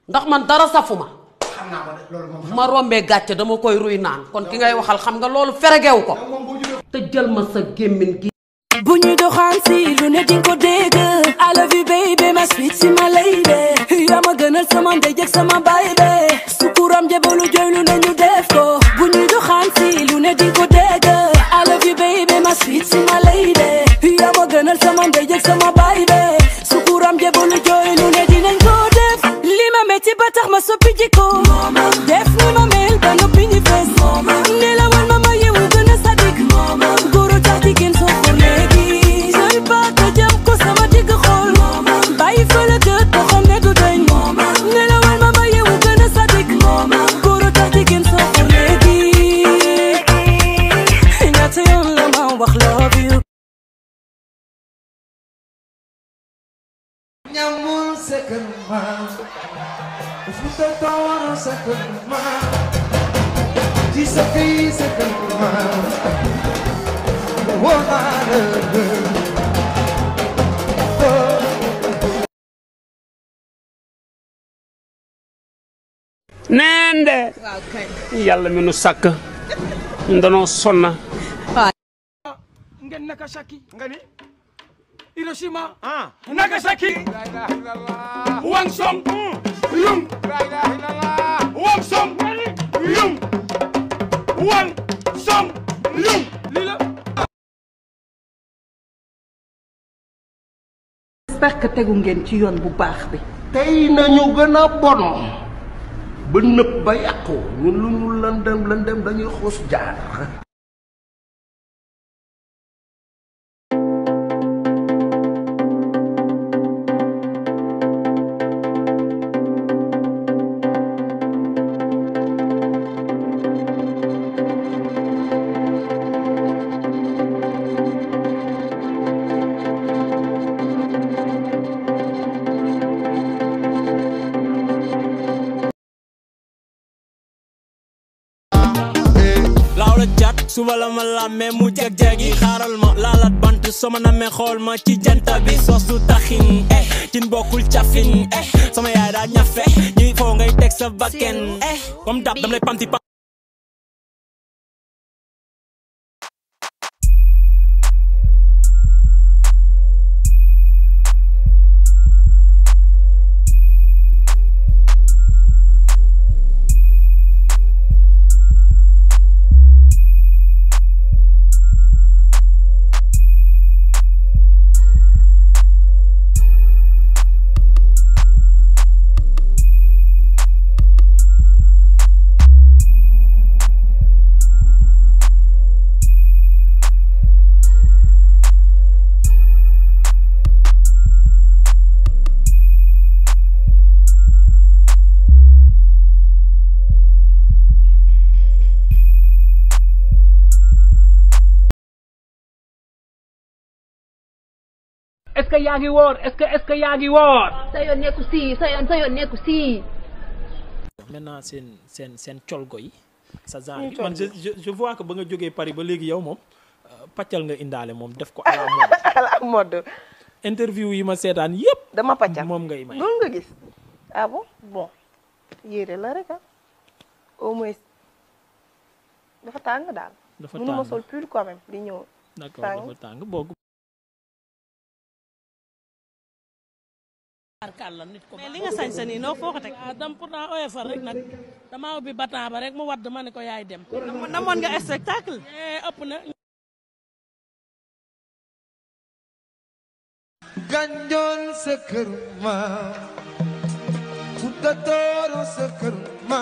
ndax man dara safuma. xam naa ko de loolu moom. ma rombee gàcce dama koy ruy naan kon ki ngay waxal xam nga loolu feregew ko. te jël ma sa gémmiñ gi. bu ñuy doxaan si lu ne dinga ko dégg. I love you baby ma sweet si ma lady. yaa ma gënal sama ndey ak sama baay be. sukuram jebalu jooy lu ne ñu def ko. bu ñuy doxaan si lu ne dinga ko dégg. I love you baby ma sweet si ma lady. yaa ma gënal sama ndey ak sama baay be. sukuram jebalu jooy lu ne dinañ ko def. li ma metti ba tax ma soppi jikko. def ni ma mel ba noppi ñu fees. ne la wan ma yewu gën a sadik. góor tax jigéen soo xor léegi. jël paaka jëm ko sama digg xool. bàyyi fële gët boo xam ne du dañ. ne la wan ma yewu gën a sadik. góor tax jigéen soo xor léegi. ñaata yoon la ma wax love you. ñamul sa kër ma Fuuta Tooro sa kër ma ci sa kër sa kër ma woo naa la nende yàlla mi nu sàkk ñun danoo sonna ngeen Nagasaki nga ni Hiroshima Nagasaki Wang Song Yung Wang Song Yung Wang Song Yung lii la j'espère que tegu ngeen ci yoon bu baax bi. tey nañu gën a bon ba nëb ba yàqu ñun lu ñu lëndëm dañuy xuus jaar. la jat suba la ma làmmee mu jeg-jegi xaaral ma laalat bant sama namee xool ma ci janta bi sos du taxin cin bokkul cafin sama yaay daa ñafe ñuy foo ngay teg sa bakken comme dab dam lay pamti pam est-ce que yaa ngi woor est-ce que yaa ngi woor. sa yoon nekku si sa yoon nekku si. maintenant seen colgo yi sa genre man je vois que ba nga jógee Paris ba léegi yow moom paccal nga indaale moom def ko à la mode. à la mode. interview yi ma seetaan yëpp. dama paccal moom ngay may. loolu nga gis ah bon yére la rek au moins dafa tàng daal. dafa mënu ma sol pull quand même di ñëw. d'accord dafa tàng boog. mais li nga sañ sa nii noo foo ko teg dam pourtant oyofal rek nag dama ubbi batan ba rek mu wadd ma ne ko yaay dem namoon nga spectacle ëpp na Ganjool sa kër ma Fuuta Tooro sa kër ma